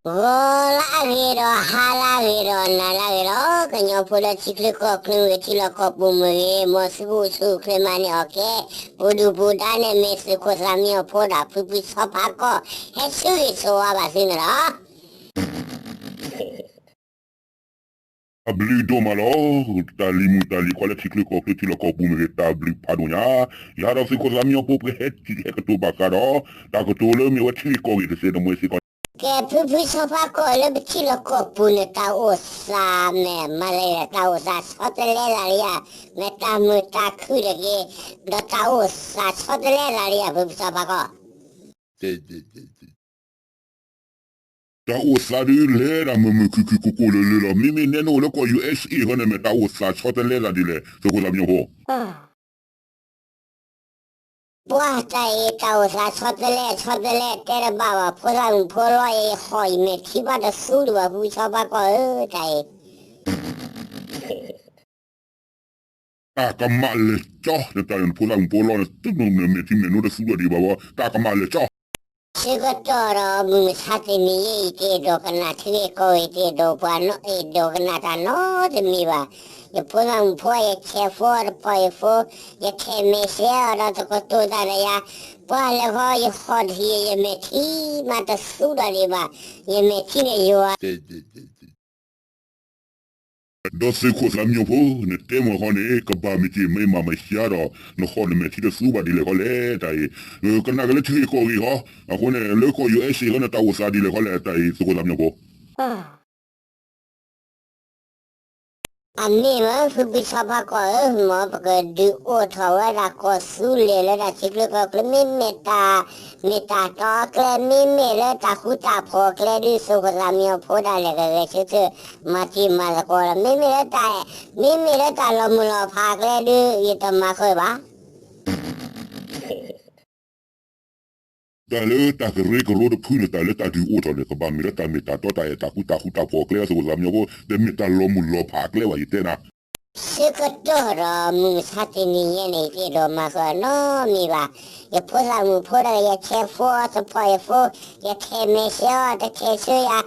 ဂီၤလၢအဂ့ၤဒီး ဟါလၢအဂ့ၤဒီး နၤလၢအဂ့ၤလီၤ. ကညီဖိလၢထံချၢကီၢ်ချၢမ့ၢ်ဂ့ၤ ထံလီၢ်ကီၢ်ပူၤမ့ၢ်ဂ့ၤ မ်သုအိၣ်ဆူၣ်အိၣ်ချ့မၤန့ၢ်အီၣ်ကဲ ပူၤဒုၣ်ပူၤဒါန့ၣ် မ့ၢ်သုးခိၣ်သးမံအီၤဖိဒီး ဖုဖုဆီဖါကီၢ် ဟဲဆၢဂ့ၤဆၢဝါဘၣ်သုန့ၣ်လီၤ. အဘျုးဒိၣ်မးလီၤ. တၢ်လံၤမုၣ်တၢ်လံၤခွါလၢထံချၢကီၢ်ချၢထံလီၢ်ကီၢ်ပူၤမ့ၢ်ဂ့ၤ တၢ်ဘျုးဖးဒိၣ်ညါ, ယၤဒီးသုးခိၣ်သးမံအီၤဖိ ပကဟဲစံးဟဲကတိၤဘၣ်ဃးဒီး တၢ်ကတိၤလၢမ့ၢ်ဝဲထံဂ့ၢ်ကီၢ်ဂ့ၢ်တစဲးဒီးမ့ၢ်စ့ၢ်ကီး ကဲ ဖုဖုဆီဖါကီၢ်လၢပထံလီၢ်ကီၢ်ပူၤန့ၣ် တၢ်အိၣ်သးမ့ၢ်မၤလၢ တၢ်အိၣ်သးဆီတလဲသးလံဧါ, မ့ၢ်တၢ်မုာ်တၢ်ခုၣ်တဂ့ၤ, ဒီးတၢ်အိၣ်သးဆီတလဲသးလံဧါ ဖုဖုဆီဖါကီၢ် တၢ်အိၣ်သးဒုးလဲၤဒၣ်မုာ်မုာ်ခုၣ်ခုၣ်ကိၢ်ကိၢ်လၢၤလၢၤလီၤ. မ့မ့ၢ်နဲနအိၣ်လၢကီၢ် ယူၣ်အ့ၣ်အ့ၣ် ဃီန့ၣ် မ့ၢ်တၢ်အိၣ်သးဆီတလဲသးဒ်လဲၣ် သုးခိၣ်သးမံဖိ ပှၤတၢ်အံၤ တၢ်အိၣ်သးဆီတလဲဆီတလဲ တဲတဘၣ်ဘၣ် ဖိသၣ်မုၣ်ဖိလီၤ ယဟီၣ်ယမဲာ်ထံဘၣ်တသူဒံးဘၣ် ဖုဖုဆီဖါကီၢ်ဧၢ တၢ်အံၤ တၢ်ကမၣ်လဲၤကၠီ နတၢ်န့ၣ် ဖိသၣ်မုၣ်ဖိလီၤန့ၣ် သုးနမဲာ်ထံမဲာ်နိတသူဒီးဒံးဘၣ်ဘၣ် တၢ်ကမၣ်လဲၤကၠီ ဆၢကတီၢ်ဒီး မုၢ်မဆါတနံၤအံၤ ယတအဲၣ်ဒိးကနၣ်ထံဂ့ၢ်ကီၢ်ဂ့ၢ် တအဲၣ်ဒိးပှၤနီတမံၤဘၣ်. ယဖိသၣ်မုၣ်ဖိ ယဆဲးဖိတပီၢ်ယဖိ, ယခဲမဲာ်ဆှဲအီၤဒီးတကတိၤတၢ်ဒီးယၤ, ပှၤလဲၤဃီယဟီၣ်တဟံၣ် ယမဲာ်ထံမးတသူဒီးဒံးဘၣ်, ယမဲာ်ထံန့ၣ်ယွၤ ဒီးသုးခိၣ်သးမံဖိ နတဲမ့ၢ်ဃီန့ၣ် ကဘၣ်မ့ၢ်က့ၤမ့ၢ်မၤမ့ၢ်ဆှါဒီး နဟီၣ်နမဲာ်ထံတသူဘၣ်ဒ်လဲၣ်ခီလဲၣ် တၢ်အံၤ, ကနၣ်က့ၤလၢထံဂ့ၢ်ကီၢ်ဂ့ၢ်ဃီ, အဃိန့ၣ် လၢကီၢ် ယူၣ်အ့ၣ်အ့ၣ် ဃီန့ၣ် တၢ်အိၣ်သးဒ်လဲၣ်ခီလဲၣ် တၢ်အံၤ သုးခိၣ်သးမံဖိ အမ့ၢ်မ့ၢ်ဖုဖုဆီဖါကီၢ်ဧၢ, မ်ပကဒုးအိၣ်ထီၣ်ဝဲဒၣ်ကီၢ်သူလ့ၤလၢတၢ်ထံချၢကီၢ်ချၢ မ့မ့ၢ်တၢ်မ့ၢ်တၢ်တီအကျဲ မ့မ့ၢ်လၢတၢ်ဃူတၢ်ဖိးအကျဲဒုး သုးခိၣ်သးမံအီၤဖိဒၣ်လဲာ်ကဂဲၤဆၢထၢၣ် မၤတံၤမၤသကိးဒီး မ့မ့ၢ်လၢတၢ် မ့မ့ၢ်လၢတၢ်လီၤမုၢ်လီၤဖးအကျဲဒုး ယတမၤဃုာ်ဘၣ် တၢ်လၢတၢ်ကရၢကရိတဖုန့ၣ် တၢ်လၢတၢ်ဒုးအိၣ်ထီၣ်န့ၣ် ကဘၣ်မ့ၢ်လၢတၢ်မ့ၢ်တၢ်တီတၢ်အဲၣ်တၢ်ကွံတၢ်ဃူတၢ်ဖိးအကျဲ သုးခိၣ်သးမံဖိ, တမ့ၢ်တၢ်လီၤမုၢ်လီၤဖးအကျဲဘၣ် ယတဲနၤ. ဆၢကတီၢ်ဒီး မုၢ်မဆါတနံၤညါန့ၣ် ယတအဲၣ်ဒိးမၤဃုာ်နီတမံၤဘၣ်. ယဖိသၣ်မုၣ်ဖိဒီး ယဆဲးဖိအီၤတပီၢ်ယဖိ, ယခဲမဲာ်ဆှဲအီၤတခဲဆှၢယၤ,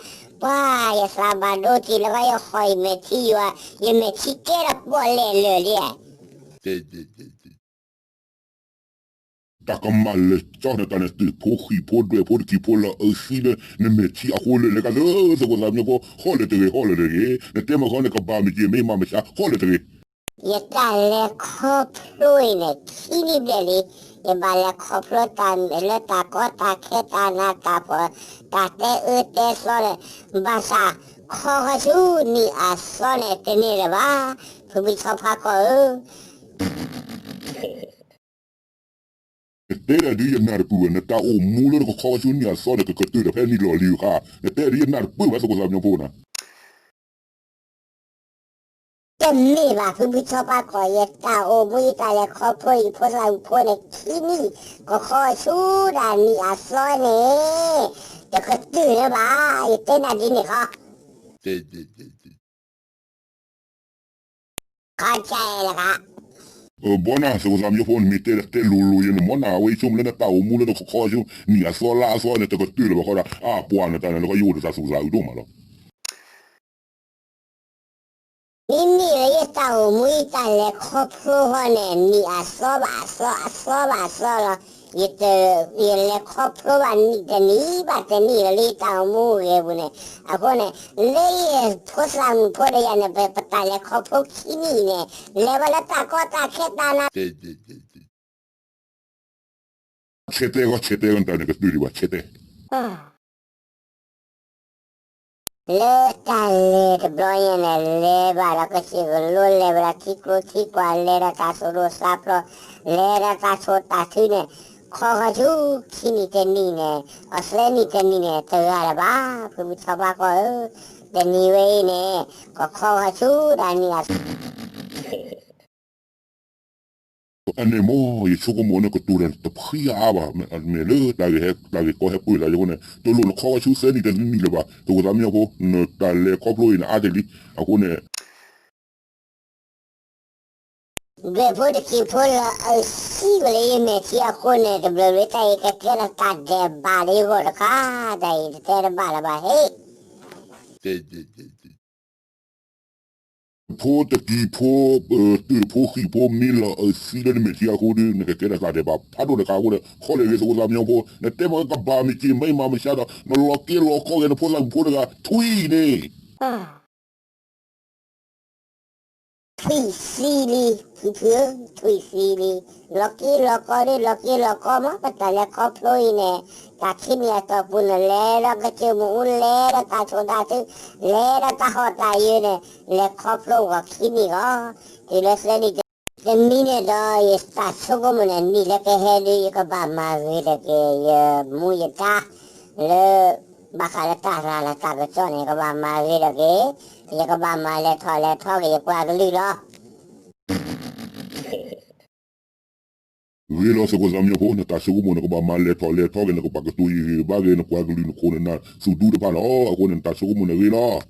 ပှၤယသးဘၣ်ဒိတံၢ်လၢယဟီၣ်ယမဲာ်ထံယွၤ, ယမဲာ်ထံကဲထီၣ်ပီၣ်လဲၣ်လၢာ်လံ တၢ်ကမၣ်လဲၤကၠီနတၢ်န့ၣ် သုးဖိဃံၣ်ဖိဒွဲၣ်ဖိတကံၢ်ဖိလီၤအုးသံလၢ နမဲာ်ထံအဃိလၢာ်လၢကသၢ သုးခိၣ်သးမံဖိ ဟီၣ်လၢာ်တဂ့ၤ ဟီၣ်လၢာ်တဂ့ၤ, နတဲမ့ၢ်ဃီန့ၣ် ကဘၣ်မ့ၢ်က့ၤမ့ၢ်မၤမ့ၢ်ဆှါ ဟီၣ်လၢာ်တဂ့ၤ. ယတၢ်လဲၤခီဖျိအံၤန့ၣ် ခံနံၣ်ဘျဲၣ်လံ, ယဘၣ်လဲၤခီဖျိတၢ်မ့ၢ်လၢတၢ်ကီတၢ်ခဲတၢ်နးတၢ်ဖှီၣ် တၢ်တဲအၢတဲသီန့ၣ်, ဘၣ်ဆၣ် ခီဃီဆူနံၣ်အသီန့ၣ် တန့ၢ်လၢၤဘၣ်, ဖုဖုဆီဖါကီၢ်ဧၢ နတဲဒၣ်ဒ်ယနၢ်တပၢၢ်ဘၣ်, နတၢ်အိၣ်မူလၢနကခီဃီဆူနံၣ်အသီန့ၣ် ကကတၢၢ်ဒီးဖဲနံၣ်လီၤလံၤအခါ, နတဲဒ်ယနၢ်တပၢၢ်ဘၣ် သုးခိၣ်သးမံဖိနၤ တမ့ၢ်ဘၣ် ဖုဖုဆီဖါကီၢ်, ယတၢ်အိၣ်မူယတၢ်လဲၤခီဖျိယဖိသၣ်မုၣ်ဖိန့ၣ် ခံနံၣ် ကခီဆူဒၣ်နံၣ်အသီန့ၣ် တကတၢၢ်လၢၤဘၣ်, ယတဲနၤဒ်န့ၣ်ခီ ခါကဲလၢခါ ဘီနၤ သုးခိၣ်သးမံဖိ နမ့ၢ်တဲတဲလိၤလိၤယဲန့ၣ် မ်နၤ အဝဲယဆိကမိၣ်လၢနတၢ်အိၣ်မူလၢနကခီဆူ နံၣ်အသီလါအသီန့ၣ် တကတၢၢ်လၢၤဘၣ်ဃီဒီး အပှၤနတၢ်န့ၣ်လၢဃီ ယအိၣ်ဒီးတၢ်သူၣ်ကသးအုးဒိၣ်မးလီၤ. မ့မ့ၢ်လၢယတၢ်အိၣ်မူယတၢ်လဲၤခီဖျိဃီန့ၣ် နံၣ်အသီဘၣ်အသီ အသီဘၣ်အသီလီၤ. ယတ ယလဲၤခီဖျိဘၣ်နံၣ်တနံၣ်ဘၣ်တနံၣ်လီၤ လၢယတၢ်အိၣ်မူဂ့ၤပူၤန့ၣ်, အဃိန့ၣ် လၢယဖိသၣ်မုၣ်ဖိဒီးယၤန့ၣ် ပ ပတၢ်လဲၤခီဖျိခံနံၣ်န့ၣ် လဲၤဝဲလၢတၢ်ကီတၢ်ခဲတၢ်နး ဆဲးတဲဂီၤ ဆဲးတဲဂီၤ နတၢ်န့ၣ်ကတၢၢ်ဒံးဘၣ် ဆဲးတဲ လၢတၢ်လဲၤတဘျီညါန့ၣ် လဲၤဘၣ်ဒီးကစၢၢ်ကလိ လဲၤဘၣ်ဒီးထံကျိထံကွၢ် လဲၤဒီးတၢ်သိၣ်ဒိၣ်သးဖျိး လဲၤဒီးတၢ်ဆိၣ်တၢ်ထုန့ၣ် ခီဃီဆူခံနံၣ်တနံၣ်န့ၣ် အသၢနံၣ်တနံၣ်န့ၣ် တဂၤလၢၤဘၣ် ဖုဖုဆီဖါကီၢ်ဧၢ, တနံၤဝဲအံၤန့ၣ် ကခီဃီဆူဒၣ်နံၣ်အ အန့ၣ်မ့ၢ် ယဆိကမိၣ်န့ၣ်ကတိၤတၢ်တဖှံအါဘၣ်, မ့ၢ်လၢတၢ်ဂ့ၢ်ဟဲ တၢ်ဂ့ၢ်ကီဟဲပၢၢ်သးအဃိန့ၣ် တလိၣ်နခီဆူသၢနံၣ်တနံၣ်လၢၤဘၣ်, သုးခိၣ်သးမံဖိ နတၢ်လဲၤခီဖျိအံၤန့ၣ် အါတ့ၢ်လံ, အဃိန့ၣ် ဒွဲၣ်ဖိတကံၢ်ဖိလီၤအုးသံဝဲလၢယမဲာ်ထံအဃိန့ၣ် တဘျီဘျီတၢ်အံၤကကဲထီၣ်တၢ်ဒဲးဘးလၢယဂီၢ်တခါ, တၢ်အံၤတတဲတဘၣ်လၢၤဘၣ်ဟ့ၣ် ဖိတကံၤဖိ, တုၤဖိဃံၣ်ဖိ မ့ၢ်လီၤအသံလၢနမဲာ်ထံအဃိဒီး နကကဲထီၣ်သးဒဲးဘးဖးဒိၣ်တခါအဃိဒီး ခီလဲၣ်ဂ့ၤ သကိးသးမံဖိ, နတဲမ့ၢ်ကဘၣ်မ့ၢ်က့ၤ မ့ၢ်မၤမ့ၢ်ဆါဒီး နလီၤက့ၤလီၤကီက့ၤနဖိသၣ်မုၣ်ဖိတဂၤ ထွံၣ်န့ၣ် ထွံၣ်သံလံ, ဖုဖု, ထွံၣ်သံလံ, လီၤက့ၤလီၤကီဒီး လီၤက့ၤလီၤကီမး ပတၢ်လဲၤခီဖျိအံၤန့ၣ်, တၢ်ခံနံၤအတီၢ်ပူၤန့ၣ် လဲၤဒီးကစၢၢ်မ့ၣ်အူ လဲၤဒီးတၢ်ဆိၣ်တၢ်ထု, လဲၤဒီးတၢ်ဟီၣ်တၢ်ယၢၤန့ၣ်, လဲၤခီဖျိဂီၤခံနံၤဂီၤ, တုၤလၢသၢနံၤတနံၤန့ၣ်ဒီး ယတၢ်ဆိကမိၣ်န့ၣ် နံၣ်လၢကဟဲဒီး ယကဘၣ်မၤဂ့ၤဒီးက့ၤ ယမူယဒါ လၢ ဘၣ်ဃးလၢတၢ်ရၤလီၤတၢ်ကစီၣ်န့ၣ် ယကဘၣ်မၤဂ့ၤဒီးက့ၤ, ယကဘၣ်မၤလဲၤထီၣ်လဲၤထီက့ၤယပှၤကလုာ်လီၤ. ဂ့ၤလီၤ သကိးသးမံဖိ, နတၢ်ဆိကမိၣ်န့ၣ် ကဘၣ်မၤလဲၤထီၣ်လဲၤထီက့ၤ နကဘၣ်ကတိၤဟ့ၣ်ဂံၢ်ဘါက့ၤ နပှၤကလုာ်နခိၣ်နနၢ် သူၣ်ဒူတဖၣ်လီၤ. အဃိန့ၣ် နတၢ်ဆိကမိၣ်န့ၣ်ဂ့ၤလီၤ.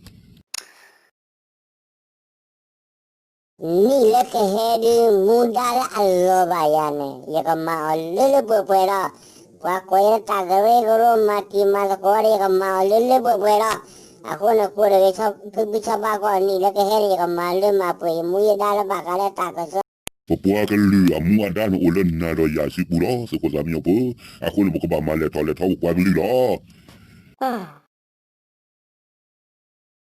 နံၣ်လၢကဟဲဒုး မူဒါလၢအလီၤဘၣ်ယၤန့ၣ် ယကမၤအီၤလၢလၢပှဲၤပှဲၤဒီး ပှၤကိးယၤလၢတၢ်ကရၢကရိ မၤတံၤမၤသကိးဒီး ယကမၤအီၤလၢလၢပှဲၤပှဲၤဒီး အဃိန့ၣ် ကိးတဂ့ၤ ဖုဖုဆီဖါကီၢ် နံၣ်လၢကဟဲန့ၣ် ယကမၤလၢမၤပှဲၤ ယမူယဒါလၢဘၣ်ဃးလၢတၢ်ကစီၣ် ပပှၤကလုာ်အမူအဒါန့ၣ် အိၣ်လၢနၤဒီးယၤအစုပူၤလီၤ သကိးသးမံဖိ. အဃိန့ၣ် ပကဘၣ်မၤလဲၤထီၣ်လဲၤထီပပှၤကလုာ်လီၤ.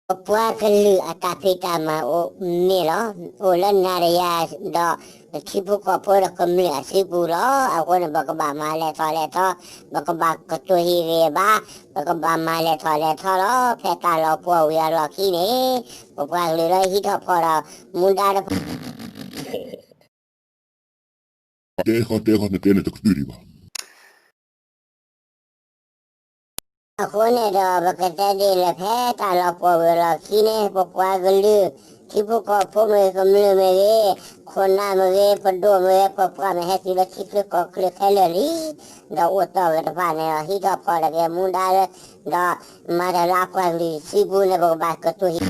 ပပှၤကလုာ်အတၢ်ဖံးတၢ်မၤအိၣ်မ့ၢ်လီၤ. အိၣ်လၢနၤဒီးယၤဒီး ပထံဖိကီၢ်ဖိဒီးကမျၢၢ်အစုပူၤလီၤ. အဃိန့ၣ် ပကဘၣ်မၤလဲၤထီၣ်လဲၤထီ, ပကဘၣ်ကတိၤဟ့ၣ်ဂံၢ်ဘါ, ပကဘၣ်မၤလဲၤထီၣ်လဲၤထီလီၤ. ဖဲတၢ်လီၤပှီၢ်ဝံၤအလီၢ်ခံန့ၣ် ပပှၤကလုာ်လၢဟံးထီၣ်ဖီၣ်ဒီး မူဒါတဖၣ် တဲဃီတဲဃီ နတဲန့ၣ်တကတၢၢ်ဒံးဘၣ်. အဃိန့ၣ်ဒီး ပကတဲဒ်လဲၣ် ဖဲတၢ်လီၤပှီၢ်ဝံၤအလီၢ်ခံန့ၣ် ပပှၤကလုာ် ထံဖိကီၢ်ဖိမ့ၢ်ဂ့ၤ ကမျၢၢ်မ့ၢ်ဂ့ၤ ခိၣ်နၢ်မ့ၢ်ဂ့ၤ ပဒိၣ်မ့ၢ်ဂ့ၤ ပပှၤမ့ၢ်ဟဲတုၤလၢထံချၢကီၢ်ချၢခဲလၢာ်လံ ဒီးအိၣ်တီၢ်ဝဲတဖၣ်န့ၣ်ဒီး ဟံးထီၣ်ဖီၣ်တက့ၢ်မူဒါလၢ ဒီးမၤတၢ်လၢအပှၤကလုာ်စုပူၤန့ၣ် ပကဘၣ်ကတိၤဟ့ၣ်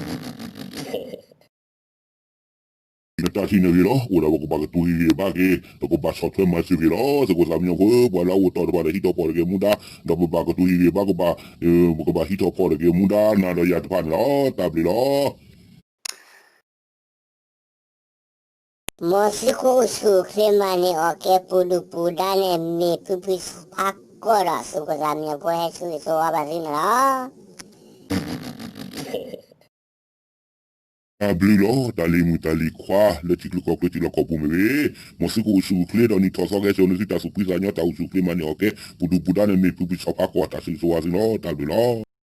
နတၢ်ထံၣ်န့ၣ်ဂ့ၤလီၤ. အိၣ်ဒၣ်ပကဘၣ်ကတိၤဟ့ၣ်ဂံၢ်ဘါက့ၤ ပကဘၣ်ဆီၣ်ထွဲမၤစၢၤက့ၤလီၤ. သကိးသးမံဖိ ပှၤလၢအအိၣ်တီၢ်တဖၣ်ဒီးဟံးထီၣ်ဖီၣ်တက့ၢ်မူဒါ ဒီးပဘၣ်ကတိၤဟ့ၣ်ဂံၢ်ဘါ ပကဘၣ် ပကဘၣ်ဟံးထီၣ်ဖီၣ်တက့ၢ်မူဒါ နၤဒီးယၤတဖၣ်န့ၣ်လီၤ. တၢ်ဘျုးလီၤ. မ်သုကအိၣ်ဆူၣ်အိၣ်ချ့မၤန့ၢ်အီၣ်ကဲ ပူၤဒုၣ်ပူၤဒါန့ၣ် မ့ၢ်ဖုဖုဆီဖါကီၢ်ဒီး သကိးသးမံဖိ ဟဲဆူၣ်ဂ့ၤဆူၣ်ဝါဘၣ်သုန့ၣ်လီၤ. တၢ်ဘျုးလီၤ. တၢ်လံၤမုၣ်တၢ်လံၤခွါ လၢထံချၢကီၢ်ချၢထံလီၢ်ကီၢ်ပူၤမ့ၢ်ဂ့ၤ, မ်သုကအိၣ်ဆူၣ်အိၣ်ချ့ဒီး နံၣ်ထီၣ်သီကဟဲစိာ်န့ၢ်သုတၢ်သူၣ်ဖှံသးညီ တၢ်အိၣ်ဆူၣ်အိၣ်ချ့မၤန့ၢ်အီၣ်ကဲ ပူၤဒုၣ်ပူၤဒါန့ၣ် မ့ၢ်ဖုဖုဆီဖါကီၢ် တၢ်ဆူၣ်ဂ့ၤဆူၣ်ဝါသုန့ၣ်လီၤ. တၢ်ဘျုးလီၤ.